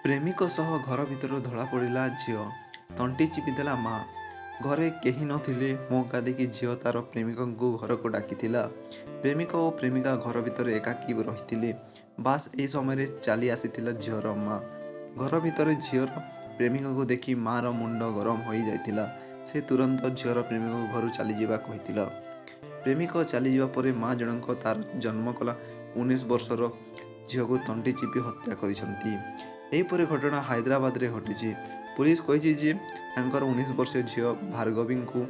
ପ୍ରେମିକ ସହ ଘର ଭିତରୁ ଧରାପଡ଼ିଲା ଝିଅ, ତଣ୍ଟି ଚିପିଦେଲା ମା। ଘରେ କେହି ନଥିଲେ, ମଉକା ଦେଖି ଝିଅ ତା'ର ପ୍ରେମିକଙ୍କୁ ଘରକୁ ଡାକିଥିଲା। ପ୍ରେମିକ ଓ ପ୍ରେମିକା ଘର ଭିତରେ ଏକାକୀ ରହିଥିଲେ। ବାସ୍, ଏହି ସମୟରେ ଚାଲି ଆସିଥିଲା ଝିଅର ମା। ଘର ଭିତରେ ଝିଅର ପ୍ରେମିକକୁ ଦେଖି ମା'ର ମୁଣ୍ଡ ଗରମ ହୋଇଯାଇଥିଲା। ସେ ତୁରନ୍ତ ଝିଅର ପ୍ରେମିକକୁ ଘରୁ ଚାଲିଯିବା କହିଥିଲା। ପ୍ରେମିକ ଚାଲିଯିବା ପରେ ମା ଜଣଙ୍କ ତା'ର ଜନ୍ମ କଲା 19 ବର୍ଷର ଝିଅକୁ ତଣ୍ଟି ଚିପି ହତ୍ୟା କରିଛନ୍ତି। ଏହିପରି ଘଟଣା ହାଇଦ୍ରାବାଦରେ ଘଟିଛି। ପୋଲିସ କହିଛି ଯେ ତାଙ୍କର 19 ବର୍ଷୀୟ ଝିଅ ଭାର୍ଗବୀଙ୍କୁ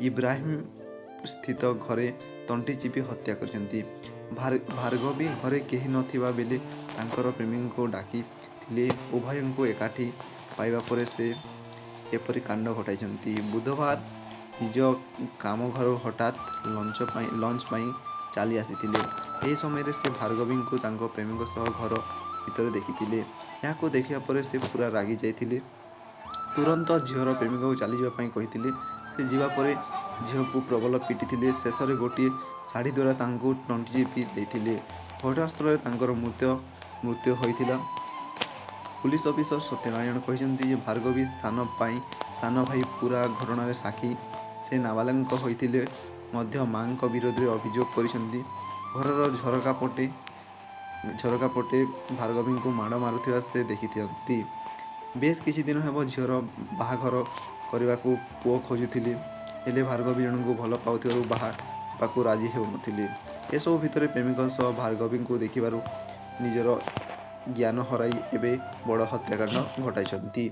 ଇବ୍ରାହିମ ସ୍ଥିତ ଘରେ ତଣ୍ଟି ଚିପି ହତ୍ୟା କରିଛନ୍ତି। ଭାର୍ଗବୀ ଘରେ କେହି ନଥିବା ବେଳେ ତାଙ୍କର ପ୍ରେମିକଙ୍କୁ ଡାକିଥିଲେ। ଉଭୟଙ୍କୁ ଏକାଠି ପାଇବା ପରେ ସେ ଏପରି କାଣ୍ଡ ଘଟାଇଛନ୍ତି। ବୁଧବାର ନିଜ କାମ ଘରୁ ହଠାତ୍ ଲଞ୍ଚ ପାଇଁ ଚାଲି ଆସିଥିଲେ। ଏହି ସମୟରେ ସେ ଭାର୍ଗବୀଙ୍କୁ ତାଙ୍କ ପ୍ରେମିକ ସହ ଘର ଭିତରେ ଦେଖିଥିଲେ। ଏହାକୁ ଦେଖିବା ପରେ ସେ ପୂରା ରାଗି ଯାଇଥିଲେ। ତୁରନ୍ତ ଝିଅର ପ୍ରେମିକକୁ ଚାଲିଯିବା ପାଇଁ କହିଥିଲେ। ସେ ଯିବା ପରେ ଝିଅକୁ ପ୍ରବଳ ପିଟିଥିଲେ। ଶେଷରେ ଗୋଟିଏ ଶାଢ଼ୀ ଦ୍ୱାରା ତାଙ୍କୁ ତଣ୍ଟି ଚିପି ଦେଇଥିଲେ। ଘଟଣାସ୍ଥଳରେ ତାଙ୍କର ମୃତ୍ୟୁ ହୋଇଥିଲା। ପୁଲିସ ଅଫିସର ସତ୍ୟନାରାୟଣ କହିଛନ୍ତି ଯେ ଭାର୍ଗବୀ ସାନ ଭାଇ ପୂରା ଘଟଣାରେ ସାକ୍ଷୀ। ସେ ନାବାଳକ ହୋଇଥିଲେ ମଧ୍ୟ ମା'ଙ୍କ ବିରୋଧରେ ଅଭିଯୋଗ କରିଛନ୍ତି। ଘରର ଝରକା ପଟେ ଭାର୍ଗବୀଙ୍କୁ ମାଡ଼ ମାରୁଥିବା ସେ ଦେଖିଛନ୍ତି। ବେଶ୍ କିଛି ଦିନ ହେବ ଝିଅର ବାହାଘର କରିବାକୁ ପୁଅ ଖୋଜୁଥିଲେ। ହେଲେ ଭାର୍ଗବୀ ଜଣଙ୍କୁ ଭଲ ପାଉଥିବାରୁ ବାହା ହେବାକୁ ରାଜି ହେଉନଥିଲେ। ଏସବୁ ଭିତରେ ପ୍ରେମିକ ସହ ଭାର୍ଗବୀଙ୍କୁ ଦେଖିବାରୁ ନିଜର ଜ୍ଞାନ ହରାଇ ଏବେ ବଡ଼ ହତ୍ୟାକାଣ୍ଡ ଘଟାଇଛନ୍ତି।